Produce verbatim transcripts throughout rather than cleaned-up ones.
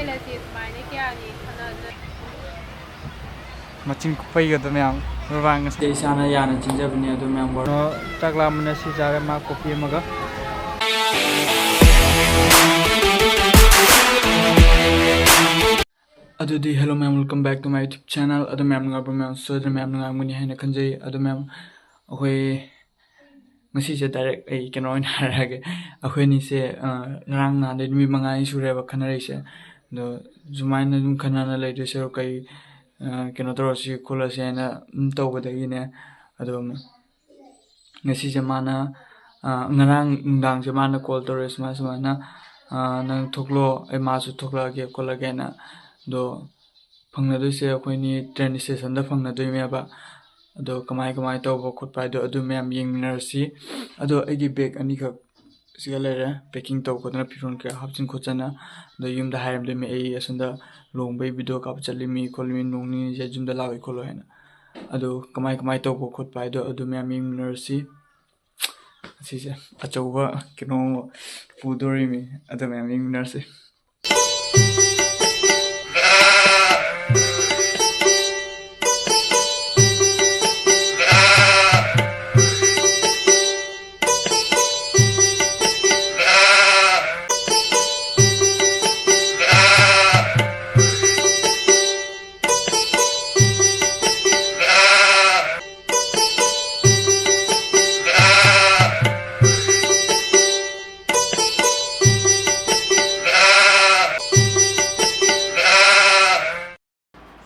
Hotel ꯑꯁꯤ ꯑꯗꯨꯃꯥꯏꯅ ꯀꯌꯥꯅꯤ ꯈꯟꯅꯗꯣꯏ? ꯃꯆꯤꯟ ꯈꯨꯄꯩꯒꯗꯣ ꯃꯌꯥꯝ ꯃꯃꯥꯡ ꯉꯁꯥꯏ ꯏꯁꯥꯅ ꯌꯥꯅ ꯆꯤꯟꯖꯕꯅꯦ ꯑꯗꯨ ꯃꯌꯥꯝ ꯕꯣꯔ꯫ ꯀꯩꯅꯣ, ꯆꯥꯛ ꯂꯥꯝꯕꯅ ꯁꯤ ꯆꯥꯔꯦ, ꯃꯥ ꯀꯣꯐꯤ ꯑꯃꯒ꯫ ꯑꯗꯨꯗꯤ hello ꯃꯌꯥꯝ, welcome back to my YouTube channel꯫ ꯑꯗꯨ ꯃꯌꯥꯝ ꯅꯨꯡꯉꯥꯏꯕ ꯃꯌꯥꯝ ꯁꯣꯏꯗꯅ ꯃꯌꯥꯝ ꯅꯨꯡꯉꯥꯏꯔꯝꯒꯅꯤ ꯍꯥꯏꯅ ꯈꯟꯖꯩ꯫ ꯑꯗꯨ ꯃꯌꯥꯝ ꯑꯩꯈꯣꯏ ꯉꯁꯤꯁꯦ direct ꯑꯩ ꯀꯩꯅꯣ ꯑꯣꯏꯅ ꯍꯥꯏꯔꯛꯑꯒꯦ꯫ ꯑꯩꯈꯣꯏ ꯑꯅꯤꯁꯦ, ꯑ, ꯉꯔꯥꯡ ꯅꯍꯥꯟꯗꯩ ꯅꯨꯃꯤꯠ ꯃꯉꯥꯅꯤ ꯁꯨꯔꯦꯕ ꯈꯟꯅꯔꯛꯏꯁꯦ꯫ ꯑꯗꯣ ꯁꯨꯃꯥꯏꯅ ꯑꯗꯨꯝ ꯈꯟꯅꯅ ꯂꯩꯗꯣꯏ ꯁꯔꯨꯛ ꯀꯩ, ꯑ, ꯀꯩꯅꯣ ꯇꯧꯔꯁꯤ ꯈꯣꯠꯂꯁꯤ ꯍꯥꯏꯅ ꯑꯗꯨꯝ ꯇꯧꯕꯗꯒꯤꯅꯦ꯫ ꯑꯗꯣ ꯉꯁꯤꯁꯦ ꯃꯥꯅ, ꯑ, ꯉꯔꯥꯡ ꯅꯨꯡꯗꯥꯡꯁꯦ ꯃꯥꯅ call ꯇꯧꯔꯛꯑꯦ, ꯁꯨꯃꯥꯏ ꯁꯨꯃꯥꯏꯅ, ꯑ, "ꯅꯪ ꯊꯣꯛꯂꯛꯑꯣ, ꯑꯩ ꯃꯥꯁꯨ ꯊꯣꯛꯂꯛꯑꯒꯦ ꯈꯣꯠꯂꯒꯦꯅ"꯫ ꯑꯗꯣ ꯐꯪꯅꯗꯣꯏꯁꯦ ꯑꯩꯈꯣꯏꯅꯤ train station ꯗ ꯐꯪꯅꯗꯣꯏꯅꯦꯕ꯫ ꯑꯗꯣ ꯀꯃꯥꯏ ꯀꯃꯥꯏ ꯇꯧꯕ ꯈꯣꯠꯄ ꯍꯥꯏꯗꯣ ꯑꯗꯨ ꯃꯌꯥꯝ ꯌꯦꯡꯃꯤꯟꯅꯔꯁꯤ꯫ ꯑꯗꯣ ꯑꯩꯒꯤ bag ꯑꯅꯤꯈꯛ ꯁꯤꯒ ꯂꯩꯔꯦ, packing ꯇꯧ ꯈꯣꯠꯇꯅ ꯐꯤꯔꯣꯜ ꯀꯌꯥ ꯍꯥꯞꯆꯤꯟ ꯈꯣꯠꯆꯟꯅ꯫ ꯑꯗꯣ ꯌꯨꯝꯗ ꯍꯥꯏꯔꯝꯗꯣꯏꯃꯤ ꯑꯩ ꯑꯁꯣꯝꯗ ꯂꯨꯍꯣꯡꯕꯩ video ꯀꯥꯞꯄ ꯆꯠꯂꯤꯃꯤ ꯈꯣꯠꯂꯤꯃꯤ, ꯅꯣꯡ ꯅꯤꯅꯤꯁꯦ ꯌꯨꯝꯗ ꯂꯥꯛꯑꯣꯏ ꯈꯣꯠꯂꯣꯏ ꯍꯥꯏꯅ꯫ ꯑꯗꯣ ꯀꯃꯥꯏ ꯀꯃꯥꯏ ꯇꯧꯕ ꯈꯣꯠꯄ ꯍꯥꯏꯗꯣ ꯑꯗꯨ ꯃꯌꯥꯝ ꯌꯦꯡꯃꯤꯟꯅꯔꯁꯤ꯫ ꯑꯁꯤꯁꯦ ꯑꯆꯧꯕ ꯀꯩꯅꯣ ꯄꯨꯗꯣꯔꯤꯃꯤ, ꯑꯗꯨ ꯃꯌꯥꯝ ꯌꯦꯡꯃꯤꯟꯅꯔꯁꯤ꯫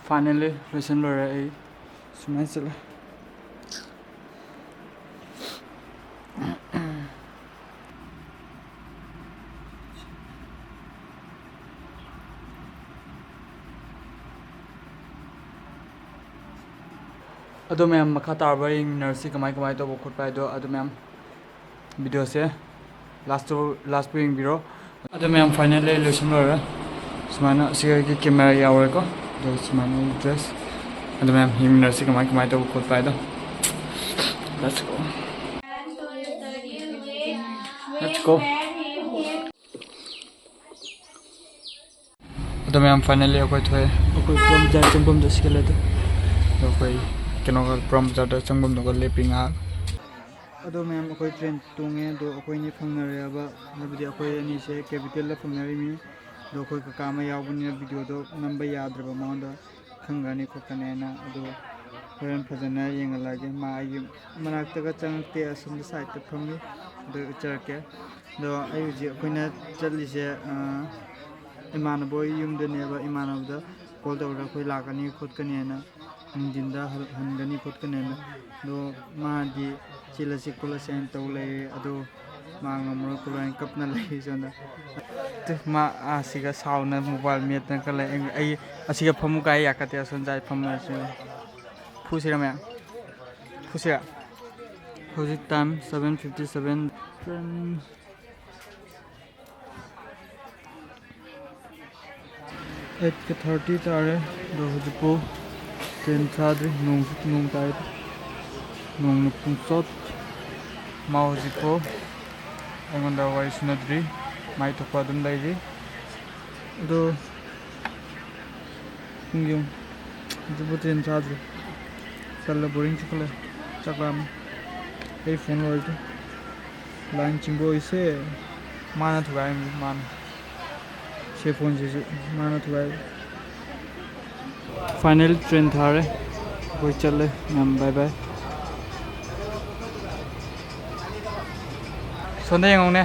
Finally ꯂꯣꯏꯁꯤꯟ ꯂꯣꯏꯔꯦ꯫ ꯑꯩ ꯁꯨꯃꯥꯏꯅ ꯆꯠꯂꯦ꯫ ꯑꯗꯣ ꯃꯌꯥꯝ, ꯃꯈꯥ ꯇꯥꯔꯕ ꯌꯦꯡꯃꯤꯟꯅꯔꯁꯤ, ꯀꯃꯥꯏ ꯀꯃꯥꯏ ꯇꯧꯕ ꯈꯣꯠꯄ ꯍꯥꯏꯗꯣ꯫ ꯑꯗꯨ ꯃꯌꯥꯝ, video ꯁꯦ last ꯇꯨ, last ꯄꯨ ꯌꯦꯡꯕꯤꯔꯣ꯫ ꯑꯗꯣ ꯃꯌꯥꯝ, finally ꯂꯣꯏꯁꯤꯟ ꯂꯣꯏꯔꯦ꯫ ꯁꯨꯃꯥꯏꯅ ꯁꯤ ꯑꯩꯒꯤ camera ꯌꯥꯎꯔꯦꯀꯣ꯫ ꯑꯗꯣ ꯁꯨꯃꯥꯏꯅ ꯑꯩ dress꯫ ꯑꯗꯣ ꯃꯌꯥꯝ, ꯌꯦꯡꯃꯤꯟꯅꯔꯁꯤ ꯀꯃꯥꯏ ꯀꯃꯥꯏ ꯇꯧꯕ ꯈꯣꯠꯄ ꯍꯥꯏꯗꯣ꯫ Let's go. Let's go. ꯑꯗꯣ ꯃꯌꯥꯝ, finally ꯑꯩꯈꯣꯏ ꯊꯣꯛꯑꯦ꯫ ꯑꯩꯈꯣꯏ ꯄ꯭ꯔꯣꯝ ꯕꯖꯥꯔ ꯆꯪꯐꯝꯗꯣ ꯁꯤꯒ ꯂꯩꯔꯦ꯫ ꯑꯗꯣ ꯑꯩꯈꯣꯏ ꯀꯩꯅꯣꯒ ꯄ꯭ꯔꯣꯝ ꯕꯖꯥꯔꯗ ꯆꯪꯐꯝꯗꯨꯒ ꯂꯦꯞꯄꯤ ꯉꯥꯏꯍꯥꯛ꯫ ꯑꯗꯣ ꯃꯌꯥꯝ, ꯑꯩꯈꯣꯏ ꯇ꯭ꯔꯦꯟ ꯇꯣꯡꯉꯦ꯫ ꯑꯗꯣ ꯑꯩꯈꯣꯏ ꯑꯅꯤ ꯐꯪꯅꯔꯦꯕ, ꯍꯥꯏꯕꯗꯤ ꯑꯩꯈꯣꯏ ꯑꯅꯤꯁꯦ ꯀꯦꯄꯤꯇꯦꯜꯗ ꯐꯪꯅꯔꯤꯃꯤ꯫ ꯑꯗꯣ ꯑꯩꯈꯣꯏ ꯀꯀꯥ ꯑꯃ ꯌꯥꯎꯕꯅꯤꯅ ꯚꯤꯗꯤꯑꯣꯗꯣ ꯅꯝꯕ ꯌꯥꯗ꯭ꯔꯕ ꯃꯉꯣꯟꯗ꯫ ꯈꯪꯈ꯭ꯔꯅꯤ ꯈꯣꯠꯀꯅꯤ ꯍꯥꯏꯅ꯫ ꯑꯗꯨ ꯍꯣꯔꯦꯟ ꯐꯖꯅ ꯌꯦꯡꯍꯜꯂꯛꯑꯒꯦ꯫ ꯃꯥ ꯑꯩꯒꯤ ꯃꯅꯥꯛꯇꯒ ꯆꯪꯉꯛꯇꯦ, ꯑꯁꯣꯝꯗ ꯁꯥꯏꯠꯇ ꯐꯝꯃꯤ꯫ ꯑꯗꯨ ꯎꯠꯆꯔꯛꯀꯦ꯫ ꯑꯗꯣ ꯑꯩ ꯍꯧꯖꯤꯛ, ꯑꯩꯈꯣꯏꯅ ꯆꯠꯂꯤꯁꯦ, ꯑ, ꯏꯃꯥꯟꯅꯕ ꯍꯣꯏ ꯌꯨꯝꯗꯅꯦꯕ꯫ ꯏꯃꯥꯟꯅꯕꯗ ꯀꯣꯜ ꯇꯧꯔꯒ ꯑꯩꯈꯣꯏ ꯂꯥꯛꯀꯅꯤ ꯈꯣꯠꯀꯅꯤ ꯍꯥꯏꯅ, ꯅꯨꯡꯊꯤꯟꯗ ꯍꯜ-, ꯍꯟꯒꯅꯤ ꯈꯣꯠꯀꯅꯤ ꯍꯥꯏꯅ꯫ ꯑꯗꯣ ꯃꯥꯗꯤ ꯆꯦꯜꯂꯁꯤ ꯈꯣꯠꯂꯁꯤ ꯍꯥꯏꯅ ꯇꯧ ꯂꯩꯔꯦ꯫ ꯑꯗꯣ ꯃꯥ ꯉꯝꯃꯔꯣꯏ ꯈꯣꯠꯂꯣꯏ ꯍꯥꯏꯅ ꯀꯞꯅ ꯂꯩꯔꯤ ꯁꯣꯝꯗ꯫ ꯇꯨ, ꯃꯥ ꯑꯁꯤꯒ ꯁꯥꯎꯅ ꯃꯣꯕꯥꯏꯜ ꯃꯦꯠꯇꯅ ꯈꯜꯂꯦ꯫ ꯑꯩ, ꯑꯩ ꯑꯁꯤꯒ ꯐꯝꯃꯨ ꯀꯥꯏ ꯌꯥꯀꯠꯇꯦ, ꯑꯁꯣꯝ ꯁꯥꯏ ꯐꯝꯃꯁꯨ꯫ ꯐꯨꯁꯤꯔ ꯃꯌꯥꯝ? ꯐꯨꯁꯤꯔ? ꯍꯧꯖꯤꯛ time seven fifty seven꯫ Eight thirty ꯇꯥꯔꯦ, ꯑꯗꯣ ꯍꯧꯖꯤꯛꯄꯨ ꯇ꯭ꯔꯦꯟ ꯊꯥꯗ꯭ꯔꯤ꯫ ꯅꯣꯡꯁꯨ ꯅꯣꯡ ꯇꯥꯏ, ꯅꯣꯡꯅ ꯄꯨꯡꯆꯣꯠ꯫ ꯃꯥ ꯍꯧꯖꯤꯛꯄꯨ ꯑꯩꯉꯣꯟꯗ ꯋꯥꯔꯤ ꯁꯨꯅꯗ꯭ꯔꯤ, ꯃꯥꯏ ꯊꯣꯛꯄ ꯑꯗꯨꯝ ꯂꯩꯔꯤ꯫ ꯑꯗꯣ ꯄꯨꯡ ꯌꯦꯡꯉꯨ, ꯍꯧꯖꯤꯛꯄꯨ ꯇ꯭ꯔꯦꯟ ꯊꯥꯗ꯭ꯔꯤ꯫ ꯇꯜꯂꯦ, ꯕꯣꯔꯤꯡ ꯆꯨꯈꯠꯂꯦ, ꯆꯥꯛ ꯂꯥꯝꯃꯦ꯫ ꯑꯩ ꯐꯣꯟ ꯂꯣꯏꯗ꯭ꯔꯤ꯫ ꯂꯥꯏꯟ ꯆꯤꯡꯕ ꯑꯣꯏꯁꯦ꯫ ꯃꯥꯅ ꯊꯨꯒꯥꯏꯔꯝꯃꯤ, ꯃꯥꯅ꯫ ꯁꯦ ꯐꯣꯟꯁꯤꯁꯨ ꯃꯥꯅ ꯊꯨꯒꯥꯏꯔꯝꯃꯤ꯫ Final ꯇ꯭ꯔꯦꯟ ꯊꯥꯔꯦ꯫ ꯑꯩꯈꯣꯏ ꯆꯠꯂꯦ꯫ ꯃꯌꯥꯝ bye bye꯫ ꯁꯣꯝꯗ ꯌꯦꯡꯉꯨꯅꯦ꯫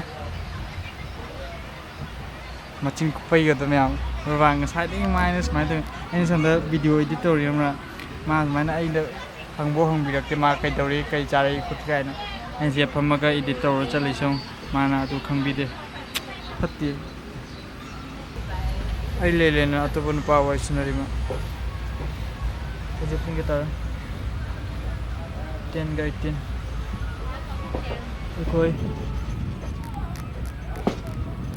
ꯃꯆꯤꯟ ꯈꯨꯐꯩꯒꯗꯣ ꯃꯌꯥꯝ꯫ ꯕꯕꯥ ꯉꯁꯥꯏꯗꯒꯤ ꯃꯥꯏꯅ ꯁꯨꯃꯥꯏꯅ ꯇꯧꯋꯤ꯫ ꯑꯩꯅ ꯁꯣꯝꯗ ꯚꯤꯗꯤꯑꯣ ꯏꯗꯤꯠ ꯇꯧꯔꯤ ꯑꯃꯔ꯫ ꯃꯥ ꯁꯨꯃꯥꯏꯅ ꯑꯩꯅ ꯍꯪꯕꯨ ꯍꯪꯕꯤꯔꯛꯇꯦ꯫ ꯃꯥ ꯀꯩꯗꯧꯔꯤ, ꯀꯩ ꯆꯥꯔꯛꯏ ꯈꯣꯠꯂꯤ ꯀꯥꯏꯅ꯫ ꯑꯩꯅ ꯁꯤꯗ ꯐꯝꯃꯒ ꯏꯗꯤꯠ ꯇꯧꯔ ꯆꯠꯂꯤꯁꯦ ꯌꯦꯡꯉꯨ꯫ ꯃꯥꯅ ꯑꯗꯨ ꯈꯪꯕꯤꯗꯦ꯫ ꯐꯠꯇꯦ꯫ ꯑꯩ ꯂꯩ ꯂꯩꯅ ꯑꯇꯣꯞꯄ ꯅꯨꯄꯥ ꯋꯥꯔꯤ ꯁꯥꯟꯅꯔꯤꯕ꯫ ꯍꯧꯖꯤꯛ ꯄꯨꯡ ꯀꯌꯥ ꯇꯥꯔꯦ? Ten ꯒ eighteen꯫ ꯑꯩꯈꯣꯏ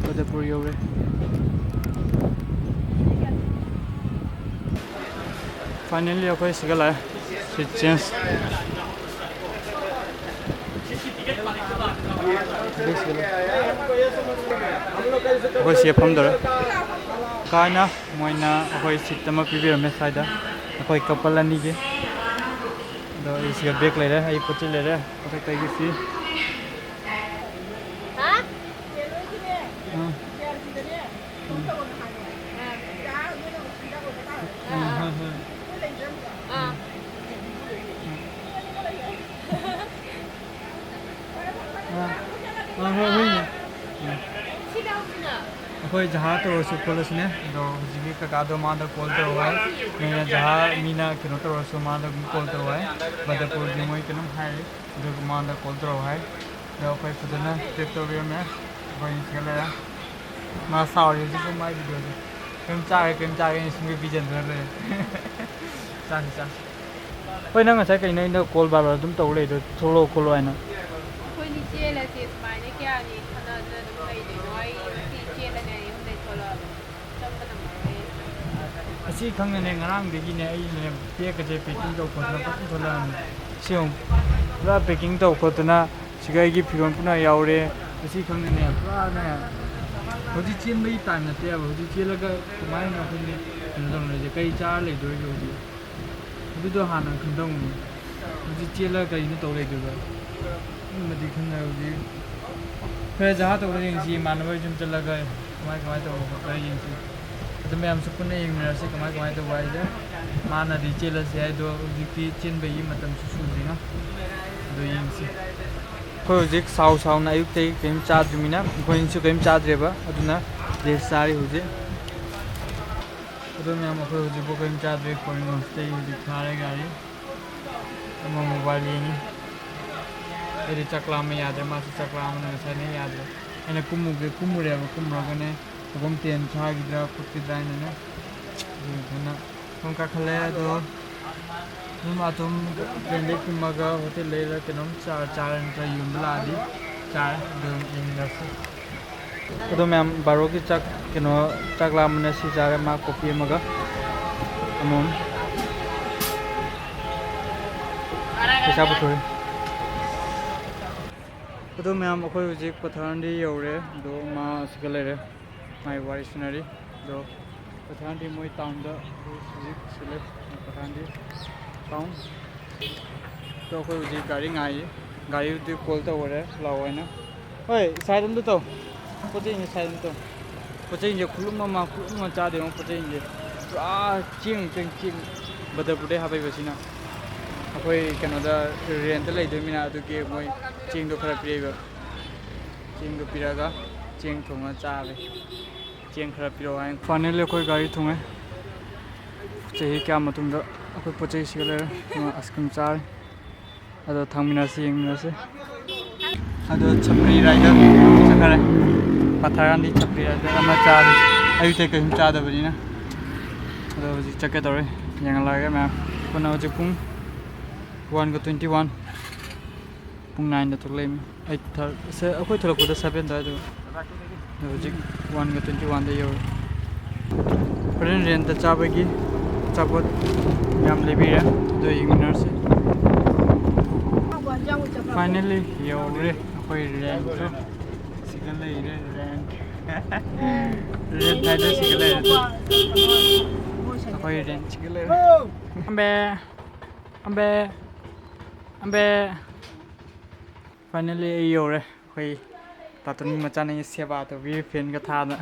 ꯕꯗꯔꯄꯨꯔ ꯌꯧꯔꯦ꯫ Finally ꯑꯩꯈꯣꯏ ꯁꯤꯒ ꯂꯥꯛꯑꯦ꯫ Seat change꯫ ꯑꯩꯈꯣꯏ ꯁꯤꯗ ꯐꯝꯗꯧꯔꯦ꯫ ꯍꯥꯏꯅ ꯃꯣꯏꯅ ꯑꯩꯈꯣꯏ ꯁꯤꯠ ꯑꯃ ꯄꯤꯕꯤꯔꯝꯃꯦ ꯁ꯭ꯋꯥꯏꯗ, ꯑꯩꯈꯣꯏ ꯀꯄꯜ ꯑꯅꯤꯒꯤ꯫ ꯑꯗꯣ ꯑꯩ ꯁꯤꯒ ꯕꯦꯒ ꯂꯩꯔꯦ, ꯑꯩ ꯄꯣꯠ ꯆꯩ ꯂꯩꯔꯦ, ꯃꯊꯛꯇꯒꯤ ꯁꯤ꯫ ꯍꯥ? ꯑꯥ꯫ ꯎꯝ, ꯍꯣꯏ, ꯍꯣꯏ꯫ ꯑꯥ꯫ ꯑꯥ, ꯑꯥ, ꯍꯣꯏ, ꯍꯣꯏꯅꯦ꯫ ꯎꯝ꯫ ꯑꯩꯈꯣꯏ ꯖꯍꯥ ꯇꯧꯔꯁꯨ ꯈꯣꯠꯂꯁꯨꯅꯦ, ꯑꯗꯣ ꯍꯧꯖꯤꯛꯀꯤ ꯀꯀꯥꯗꯣ ꯃꯥꯗ ꯀꯣꯜ ꯇꯧꯔꯛꯑꯣ ꯍꯥꯏ꯫ ꯅꯣꯏꯅ ꯖꯍꯥ ꯃꯤꯅ ꯀꯩꯅꯣ ꯇꯧꯔꯁꯨ ꯃꯥꯗ ꯑꯗꯨꯝ ꯀꯣꯜ ꯇꯧꯔꯛꯑꯣ ꯍꯥꯏ꯫ ꯕꯗꯔꯄꯨꯔꯒꯤ ꯃꯣꯏ ꯀꯩꯅꯣꯝ ꯍꯥꯏꯔꯤ, ꯑꯗꯨꯒ ꯃꯥꯗ ꯀꯣꯜ ꯇꯧꯔꯛꯑꯣ ꯍꯥꯏ꯫ ꯑꯗꯣ ꯑꯩꯈꯣꯏ ꯐꯖꯅ ꯄꯦꯛ ꯇꯧꯕꯤꯔꯝꯃꯦ꯫ ꯑꯩꯈꯣꯏ ꯁꯤꯗ ꯂꯩꯔꯦ꯫ ꯃꯥ ꯁꯥꯎꯔꯤ ꯍꯧꯖꯤꯛꯁꯨ ꯃꯥꯏ ꯚꯤꯗꯤꯑꯣꯁꯦ꯫ ꯀꯩꯝ ꯆꯥꯔꯦ, ꯀꯩꯝ ꯆꯥꯔꯦ, ꯑꯩꯅ ꯁꯨꯡꯄꯤ ꯄꯤꯖꯗ꯭ꯔ ꯂꯩꯔꯦ꯫ ꯆꯥꯁꯤ, ꯆꯥꯁꯤ꯫ ꯍꯣꯏ, ꯅꯪ ꯉꯁꯥꯏ ꯀꯩꯅꯣ ꯑꯩꯅ ꯀꯣꯜ ꯕꯥꯔ ꯕꯥꯔ ꯑꯗꯨꯝ ꯇꯧ ꯂꯩꯗꯣ, ꯊꯣꯛꯂꯛꯑꯣ ꯈꯣꯠꯂꯣ ꯍꯥꯏꯅ? ꯑꯩꯈꯣꯏꯅꯤ ꯆꯦꯜꯂꯁꯦ, ꯁꯨꯃꯥꯏꯅ ꯀꯌꯥꯅꯤ ꯈꯟꯅꯗꯅ ꯑꯗꯨꯝ ꯂꯩꯗꯣꯏꯅꯣ? ꯑꯩ ꯉꯁꯤ ꯆꯦꯜꯂꯅꯤ, ꯑꯩ ꯌꯨꯝꯗꯩ ꯊꯣꯛꯂꯛꯑꯕꯅꯤ꯫ ꯆꯪꯕ ꯅꯪꯉꯔꯣꯏ꯫ ꯑꯁꯤ ꯈꯪꯅꯅꯦ, ꯉꯔꯥꯡꯗꯒꯤꯅꯦ ꯑꯩꯅꯦ ꯕꯦꯒꯀꯁꯦ ꯄꯦꯀꯤꯡ ꯇꯧ ꯈꯣꯠꯇꯅ ꯐꯖꯅ ꯊꯣꯛꯂꯛꯑꯕꯅꯤ꯫ ꯁꯤ ꯌꯦꯡꯉꯨ, ꯄꯨꯔꯥ ꯄꯦꯀꯤꯡ ꯇꯧ ꯈꯣꯠꯇꯅ ꯁꯤꯒ ꯑꯩꯒꯤ ꯐꯤꯔꯣꯜ ꯄꯨꯝꯅ ꯌꯥꯎꯔꯦ꯫ ꯑꯁꯤ ꯈꯪꯅꯅꯦ, ꯄꯨꯔꯥꯅꯦ, ꯍꯧꯖꯤꯛ ꯆꯦꯟꯕꯒꯤ ꯇꯥꯏꯝ ꯅꯠꯇꯦꯕ꯫ ꯍꯧꯖꯤꯛ ꯆꯦꯜꯂꯒ ꯀꯃꯥꯏꯅ ꯑꯩꯈꯣꯏꯒꯤ ꯀꯩꯅꯣ ꯇꯧꯅꯔꯤꯁꯦ? ꯀꯔꯤ ꯆꯥꯔ ꯂꯩꯗꯣꯔꯤꯒꯦ ꯍꯧꯖꯤꯛ? ꯑꯗꯨꯗꯣ ꯍꯥꯟꯅ ꯈꯪꯗꯧꯅꯤ꯫ ꯍꯧꯖꯤꯛ ꯆꯦꯜꯂꯒ ꯀꯔꯤꯅꯣ ꯇꯧ ꯂꯩꯗꯣꯏꯕ? ꯑꯗꯨꯃꯗꯤ ꯈꯪꯗꯦ ꯍꯧꯖꯤꯛ꯫ ꯈꯔ ꯖꯍꯥ ꯇꯧꯔ ꯌꯦꯡꯁꯤ, ꯏꯃꯥꯟꯅꯕ ꯁꯨꯝ ꯆꯠꯂꯒ ꯀꯃꯥꯏ ꯀꯃꯥꯏ ꯇꯧꯕ ꯈꯣꯠꯄ ꯌꯦꯡꯁꯤ꯫ ꯑꯗꯨ ꯃꯌꯥꯝꯁꯨ ꯄꯨꯟꯅ ꯌꯦꯡꯃꯤꯟꯅꯔꯁꯤ ꯀꯃꯥꯏ ꯀꯃꯥꯏ ꯇꯧꯕ ꯍꯥꯏꯁꯦ꯫ ꯃꯥꯅꯗꯤ ꯆꯦꯜꯂꯁꯤ ꯍꯥꯏꯗꯣ ꯍꯧꯖꯤꯛꯇꯤ ꯆꯦꯟꯕꯒꯤ ꯃꯇꯝꯁꯨ ꯁꯨꯗ꯭ꯔꯤꯅ꯫ ꯑꯗꯨ ꯌꯦꯡꯁꯤ꯫ ꯑꯩꯈꯣꯏ ꯍꯧꯖꯤꯛ ꯁꯥꯎ ꯁꯥꯎꯅ ꯑꯌꯨꯛꯇꯒꯤ ꯀꯔꯤꯝ ꯆꯥꯗ꯭ꯔꯤꯃꯤꯅ ꯑꯩꯈꯣꯏꯅꯤꯁꯨ ꯀꯔꯤꯝ ꯆꯥꯗ꯭ꯔꯦꯕ꯫ ꯑꯗꯨꯅ ꯔꯦꯁ ꯆꯥꯔꯤ ꯍꯧꯖꯤꯛ꯫ ꯑꯗꯨ ꯃꯌꯥꯝ ꯑꯩꯈꯣꯏ ꯍꯧꯖꯤꯛꯐꯥꯎ ꯀꯔꯤꯝ ꯆꯥꯗ꯭ꯔꯤ꯫ ꯀꯣꯔꯤꯡ ꯍꯣꯝꯁꯇꯦ ꯍꯧꯖꯤꯛ ꯊꯥꯔꯦ ꯒꯥꯔꯤ꯫ ꯑꯃ ꯃꯣꯕꯥꯏꯜ ꯌꯦꯡꯉꯤ꯫ ꯑꯩꯗꯤ ꯆꯥꯛ ꯂꯥꯝꯃꯦ ꯌꯥꯗ꯭ꯔꯦ, ꯃꯥꯁꯨ ꯆꯥꯛ ꯂꯥꯝꯕꯅ ꯉꯁꯥꯏꯅ ꯌꯥꯗ꯭ꯔꯦ꯫ ꯑꯩꯅ ꯀꯨꯝꯃꯨꯒꯦ, ꯀꯨꯝꯃꯨꯔꯦꯕ, ꯀꯨꯝꯃꯨꯔꯒꯅꯦ ꯁꯒꯣꯝ ꯇꯦꯟ ꯁꯥꯈꯤꯗ꯭ꯔꯥ ꯈꯣꯠꯈꯤꯗ꯭ꯔꯥ ꯍꯥꯏꯅꯅꯦ꯫ ꯑꯗꯨꯗꯨꯅ ꯁꯨꯝ ꯀꯥꯈꯠꯂꯛꯑꯦ ꯑꯗꯣ꯫ ꯑꯗꯨꯝ ꯑꯗꯨꯝ ꯇ꯭ꯔꯦꯟꯗꯩ ꯀꯨꯝꯃꯒ ꯍꯣꯇꯦꯜ ꯂꯩꯔ ꯀꯩꯅꯣꯝ ꯆꯥ-, ꯆꯥꯔ ꯅꯠꯇ꯭ꯔ ꯌꯣꯟꯕ ꯂꯥꯛꯑꯗꯤ ꯆꯥꯔꯦ꯫ ꯑꯗꯨ ꯌꯦꯡꯃꯤꯟꯅꯔꯁꯤ꯫ ꯑꯗꯣ ꯃꯌꯥꯝ ꯕꯥꯔꯣꯒꯤ ꯆꯥꯛ, ꯀꯩꯅꯣ, ꯆꯥꯛ ꯂꯥꯝꯕꯅ ꯁꯤ ꯆꯥꯔꯦ, ꯃꯥ ꯀꯣꯐꯤ ꯑꯃꯒ ꯑꯃꯃꯝ꯫ ꯄꯩꯁꯥ ꯄꯨꯊꯣꯔꯛꯑꯦ꯫ ꯑꯗꯣ ꯃꯌꯥꯝ ꯑꯩꯈꯣꯏ ꯍꯧꯖꯤꯛ ꯄꯊꯥꯟꯗꯤ ꯌꯧꯔꯦ꯫ ꯑꯗꯣ ꯃꯥ ꯑꯁꯤꯒ ꯂꯩꯔꯦ꯫ ꯃꯥꯏ ꯋꯥꯔꯤ ꯁꯥꯟꯅꯔꯤ꯫ ꯑꯗꯣ ꯄꯊꯥꯟꯗꯤ ꯃꯣꯏ ꯇꯥꯎꯟꯗ ꯍꯧꯖꯤꯛ ꯁꯤꯜꯂꯦ꯫ ꯄꯊꯥꯟꯗꯤ ꯇꯥꯎꯟ꯫ ꯑꯗꯣ ꯑꯩꯈꯣꯏ ꯍꯧꯖꯤꯛ ꯒꯥꯔꯤ ꯉꯥꯏꯔꯤ꯫ ꯒꯥꯔꯤꯗꯨ ꯀꯣꯜ ꯇꯧꯈꯔꯦ ꯂꯥꯛꯑꯣ ꯍꯥꯏꯅ꯫ ꯍꯣꯏ, ꯁꯥꯏꯠ ꯑꯝꯗ ꯇꯧ꯫ ꯄꯣꯠ ꯆꯩꯁꯤꯡꯁꯦ ꯁꯥꯏꯠ ꯑꯝꯗ ꯇꯧ꯫ ꯄꯣꯠ ꯆꯩꯁꯤꯡꯁꯦ ꯈꯨꯂꯨꯝ ꯑꯃ, ꯈꯨꯂꯨꯝ ꯑꯃ ꯆꯥꯗꯦ ꯌꯦꯡꯉꯣ꯫ ꯄꯣꯠ ꯆꯩꯁꯤꯡꯁꯦ ꯄꯨꯔꯥ ꯆꯦꯡ, ꯆꯦꯡ, ꯆꯦꯡ꯫ ꯕꯗꯔꯄꯨꯔꯗꯩ ꯍꯥꯞꯄꯛꯏꯕꯁꯤꯅ꯫ ꯑꯩꯈꯣꯏ ꯀꯩꯅꯣꯗ ꯔꯦꯟꯠꯇ ꯂꯩꯗꯣꯏꯅꯤꯅ ꯑꯗꯨꯒꯤ ꯃꯣꯏ ꯆꯦꯡꯗꯣ ꯈꯔ ꯄꯤꯔꯛꯏꯕ꯫ ꯆꯦꯡꯗꯣ ꯄꯤꯔꯛꯑꯒ ꯆꯦꯡ ꯊꯣꯡꯉ ꯆꯥꯔꯦ꯫ ꯆꯦꯡ ꯈꯔ ꯄꯤꯔꯛꯑꯣ ꯍꯥꯏꯅ꯫ ꯐꯥꯏꯅꯦꯜꯂꯤ ꯑꯩꯈꯣꯏ ꯒꯥꯔꯤ ꯊꯨꯡꯉꯦ꯫ ꯆꯍꯤ ꯀꯌꯥ ꯃꯇꯨꯡꯗ ꯑꯩꯈꯣꯏ ꯄꯣꯠ ꯆꯩ ꯁꯤꯒꯠꯂꯦ꯫ ꯑꯥꯏꯁ ꯀ꯭ꯔꯤꯝ ꯆꯥꯔꯦ꯫ ꯑꯗꯣ ꯊꯥꯡꯃꯤꯟꯅꯁꯤ, ꯌꯦꯡꯃꯤꯟꯅꯁꯤ꯫ ꯑꯗꯣ ꯆꯞꯄ꯭ꯔꯤ ꯔꯥꯏꯗꯔ ꯆꯠꯈꯔꯦ꯫ ꯄꯥꯊꯥꯔꯀꯥꯟꯗꯤ ꯆꯞꯄ꯭ꯔꯤ ꯔꯥꯏꯗꯔ ꯑꯃ ꯆꯥꯔꯦ꯫ ꯑꯌꯨꯛꯇ ꯀꯔꯤꯝ ꯆꯥꯗꯕꯅꯤꯅ꯫ ꯑꯗꯣ ꯍꯧꯖꯤꯛ ꯆꯠꯀꯦ ꯇꯧꯔꯦ꯫ ꯌꯦꯡꯍꯜꯂꯛꯑꯒꯦ ꯃꯌꯥꯝ꯫ ꯄꯨꯟꯅ ꯍꯧꯖꯤꯛ ꯄꯨꯡ ꯋꯥꯟꯒ ꯇ꯭ꯋꯦꯟꯇꯤ ꯋꯥꯟ꯫ ꯄꯨꯡ ꯅꯥꯏꯟꯗ ꯊꯣꯛꯂꯛꯏꯃꯤ꯫ ꯑꯩꯠ ꯊꯥꯔ-, ꯁꯦ-, ꯑꯩꯈꯣꯏ ꯊꯣꯛꯂꯛꯄꯗ ꯁꯕꯦꯟ ꯑꯗꯨꯋꯥꯏꯗ꯫ ꯑꯗꯣ ꯍꯧꯖꯤꯛ ꯋꯥꯟꯒ ꯇ꯭ꯋꯦꯟꯇꯤ ꯋꯥꯟꯗ ꯌꯧꯔꯦ꯫ ꯍꯣꯔꯦꯟ ꯔꯦꯟꯇ ꯆꯥꯕꯒꯤ ꯑꯆꯥꯄꯣꯠ ꯌꯥꯝ ꯂꯩꯕꯤꯔꯦ꯫ ꯑꯗꯣ ꯌꯦꯡꯃꯤꯟꯅꯔꯁꯤ꯫ ꯐꯥꯏꯅꯦꯜꯂꯤ ꯌꯧꯔꯦ ꯑꯩꯈꯣꯏ ꯔꯦꯟꯇꯣ꯫ ꯁꯤꯗ ꯂꯩꯔꯦ ꯔꯦꯟ꯫ ꯔꯦꯟ ꯍꯥꯏꯗꯣ ꯁꯤꯗ ꯂꯩꯔꯦ꯫ ꯑꯩꯈꯣꯏ ꯔꯦꯟ ꯁꯤꯗ ꯂꯩꯔꯦ꯫ ꯑꯝꯕꯦ꯫ ꯑꯝꯕꯦ꯫ ꯑꯝꯕꯦ꯫ ꯐꯥꯏꯅꯦꯜꯂꯤ ꯑꯩ ꯌꯧꯔꯦ꯫ ꯑꯩꯈꯣꯏ ꯇꯥꯇꯣꯟꯒꯤ ꯃꯆꯥꯅ ꯑꯩ ꯁꯦꯕꯥ ꯇꯧꯕꯤꯔꯦ ꯐꯦꯟꯒ ꯊꯥꯗꯅ꯫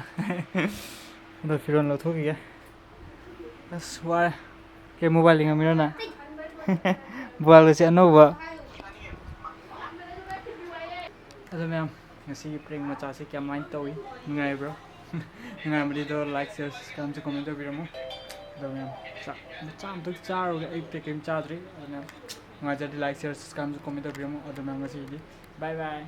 ꯑꯗꯣ ꯐꯤꯔꯣꯜ ꯂꯧꯊꯣꯛꯈꯤꯒꯦ꯫ ꯑꯁ, ꯋꯥꯔꯦ꯫ ꯀꯩ, ꯃꯣꯕꯥꯏꯜ ꯌꯦꯡꯉꯝꯃꯤꯔꯣ ꯅꯪ? ꯃꯣꯕꯥꯏꯜ ꯑꯁꯤ ꯑꯅꯧꯕ꯫ ꯑꯗꯣ ꯃꯌꯥꯝ, ꯉꯁꯤꯒꯤ ꯄ꯭ꯔꯦꯡ ꯃꯆꯥꯁꯦ ꯀꯃꯥꯏꯅ ꯇꯧꯏ? ꯅꯨꯡꯉꯥꯏꯕ꯭ꯔꯣ? ꯅꯨꯡꯉꯥꯏꯔꯝꯃꯗꯤ ꯑꯗꯣ ꯂꯥꯏꯛ, ꯁꯤꯌꯔ, ꯁꯕꯁꯀ꯭ꯔꯥꯏꯕꯁꯨ ꯀꯣꯃꯦꯟ ꯇꯧꯕꯤꯔꯝꯃꯣ꯫ ꯑꯗꯣ ꯃꯌꯥꯝ, ꯆꯥꯛ ꯃꯆꯥ ꯑꯝꯇꯪ ꯆꯥꯔꯨꯒꯦ꯫ ꯑꯌꯨꯛꯇ ꯀꯔꯤꯝ ꯆꯥꯗ꯭ꯔꯤ꯫ ꯑꯗꯨꯅ ꯅꯨꯡꯉꯥꯏꯖꯔꯗꯤ ꯂꯥꯏꯛ, ꯁꯤꯌꯔ, ꯁꯕꯁꯀ꯭ꯔꯥꯏꯕꯁꯨ ꯀꯣꯃꯦꯟ ꯇꯧꯕꯤꯔꯝꯃꯣ꯫ ꯑꯗꯨꯅ ꯉꯁꯤꯒꯤꯗꯤ ꯕꯥꯏ ꯕꯥꯏ꯫